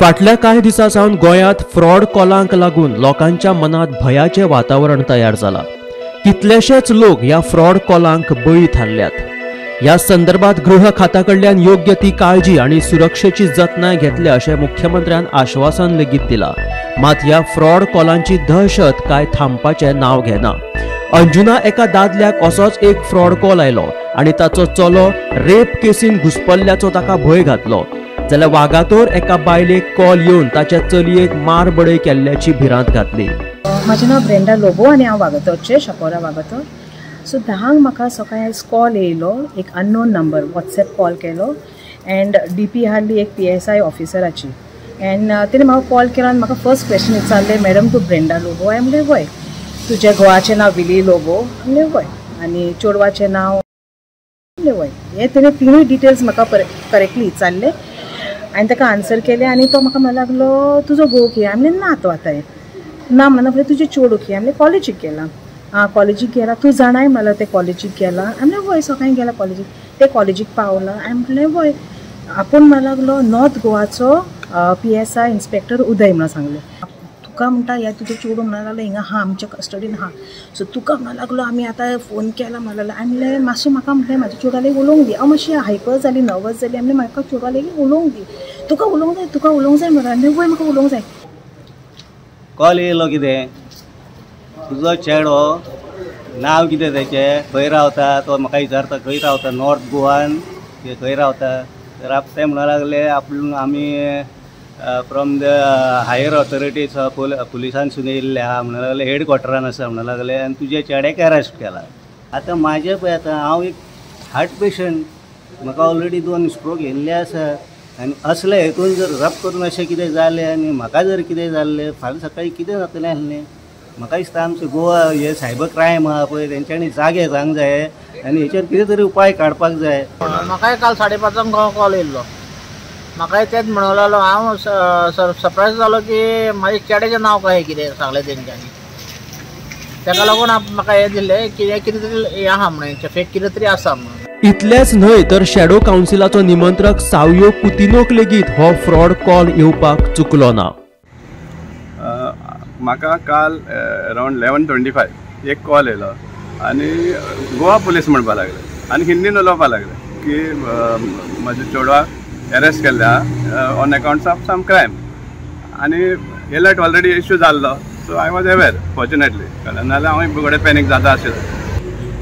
फाटल्या कांय दिसां सावन गोंयांत फ्रॉड कॉलांक लागून लोकांच्या मनांत भयाचें वातावरण तयार जालां. कितलेशेच लोक ह्या फ्रॉड कॉलांक बळी थारल्यात. ह्या संदर्भात गृह खाता कडल्यान योग्य ती काळजी आनी सुरक्षेची जतनाय घेतल्या अशें मुख्यमंत्र्यान आश्वासन लेगीत दिलां. मात ह्या फ्रॉड कॉलांची दहशत काय थांबपाचें नांव घेना. अंजुना एका दादल्याक असोच एक फ्रॉड कॉल आयलो आनी ताचो चलो रेप केसीन घुसपल्ल्याचो ताका भंय घातलो. जाल्यार वागातोर एका बायलेक कॉल येवन ताच्या चलयेक मार बडय केल्ल्याची भिरांत घातली. म्हाजें नांव ब्रेंडा लोबो आनी हांव वागातोरचें, शापोरा वागातोर. सो 10 म्हाका सकाळीं आयज कॉल येयलो, एक अननोन नंबर वॉट्सएप कॉल केलो एंड डी पी आहली एक PSI ऑफिसराची. एंड तेणें म्हाका कॉल केलो आनी म्हाका फर्स्ट क्वेश्चन विचारलें, मॅडम तूं ब्रेंडा लोबो? हांवें म्हणलें वय. तुज्या घोवाचें नांव विली लोबो? म्हणलें वय. आनी चेडवाचें नांव? म्हणलें वय. हें तेणें तिनूय डिटेल्स म्हाका करेक्टली विचारले आनी ताका आन्सर केलें. आनी तो म्हाका म्हणूंक लागलो, तुजो घोव खंय? हांवें म्हणलें ना, तो आतां ना. म्हणना फुडें तुजें चेडूं खंय? हांवें कॉलेजीक गेलां. आं, कॉलेजीक गेलां, तूं जाणाय म्हणल्यार तें कॉलेजीक गेलां? हांवें म्हणलें वय, सकाळीं गेलां कॉलेजीक. तें कॉलेजीक पावलां? हांवें म्हणलें वय. आपूण म्हणूंक लागलो नॉर्थ गोवाचो PSI inspector उदय म्हणून सांगलें. तुका म्हणटा ह्या तुजें चेडूं म्हणूंक लागलो हिंगा आहा आमच्या कस्टडीन आहा, सो तुका म्हणूंक लागलो आमी आतां फोन केला म्हणूंक लागलो. हांवें म्हणलें मातशें म्हाका म्हणलें म्हाज्या चेडवा उलोवंक दी. हांव मातशें हायपर जाली, नर्वस जाली. हांवें म्हणलें म्हाका चेडवा उलोवंक दी, तुका उलोवंक जाय, तुका उलोवंक जाय म्हणून. हांवें वय म्हाका उलोवंक जाय. कॉल येयलो कितें, तुजो चेडो नांव कितें तेचें, खंय रावता, तो म्हाका विचारता खंय रावता, नॉर्थ गोवान खंय रावता. तर ते म्हणूंक लागले आपूण आमी फ्रॉम the higher authorities पुलिसांसून येयल्ले आहा म्हणूंक लागले, हेड क्वॉर्टरान आसा म्हणूंक लागले आनी तुज्या चेड्याक अरेस्ट केला. आतां म्हाजें पळय, आतां हांव एक हार्ट पेशंट, म्हाका ऑलरेडी 2 स्ट्रोक येयल्ले आसा आनी असले हेतून जर रप करून अशें कितें जालें आनी म्हाका जर कितें जाल्लें फाल्यां सकाळीं कितें जातलें आसलें. म्हाका दिसता आमचें गोवा हे सायबर क्रायम आहा पळय तेंच्यांनी जागे जावंक जाय आनी हेचेर कितें तरी उपाय काडपाक जाय. म्हाकाय काल 5:30 कॉल येयल्लो, म्हाकाय तेंच म्हणूंक लागलो. हांव सरप्रायज जालो की म्हाज्या चेड्याचें नांव कशें कितें सांगलें तेंच्यांनी. ताका लागून म्हाका हें दिसलें की हें कितें तरी हें आहा म्हणून, फेक कितें तरी आसा म्हणून. इतलेंच न्हय तर शॅडो कावन्सिलाचो निमंत्रक सावयो कुतिनोक लेगीत हो फ्रॉड कॉल येवपाक चुकलो ना. म्हाका काल अरावंड 11:25 एक कॉल येयलो आनी गोवा पुलीस म्हणपाक लागले आनी हिंदीन उलोवपाक लागले की म्हज्या चेडवाक अरेस्ट केल्ले आहा on accounts of some crime. आनी एलर्ट ऑलरेडी इश्यू जाल्लो, so I was aware fortunately, नाजाल्यार हांव घडये पॅनीक जाता आशिल्लें.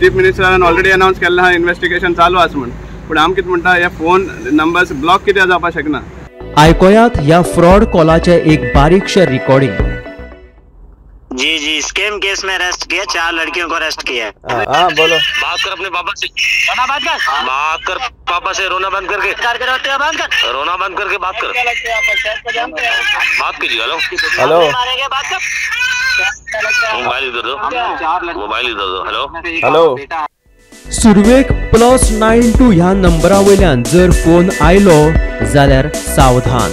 चीफ मिनिस्टरान ऑलरेडी अनावन्स केल्लें आहा इन्वेस्टिगेशन चालू आसा म्हूण, पूण आम कितें म्हणटा हे फोन नंबर्स ब्लॉक कित्याक जावपाक शकना. आयकोयात ह्या फ्रॉड कॉलाचें एक बारीकशें रिकॉर्डिंग. जी जी, स्कैम केस में अरेस्ट किया, 4 लड़कियों को अरेस्ट किया है. हाँ बोलो, बात कर अपने पापा से, रोना बंद कर, बात कर पापा से, रोना बंद करके, बंद कर, रोना बंद करके बात कर, बात कीजिए. हेलो हेलो, मोबाइल इधर दो, मोबाइल इधर दो. Hello hello. सुरवेक +92 ह्या नंबरा वयल्यान जर फोन आयलो जाल्यार सावधान.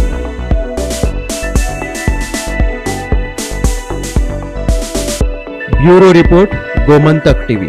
Bureau report, Gomantak TV.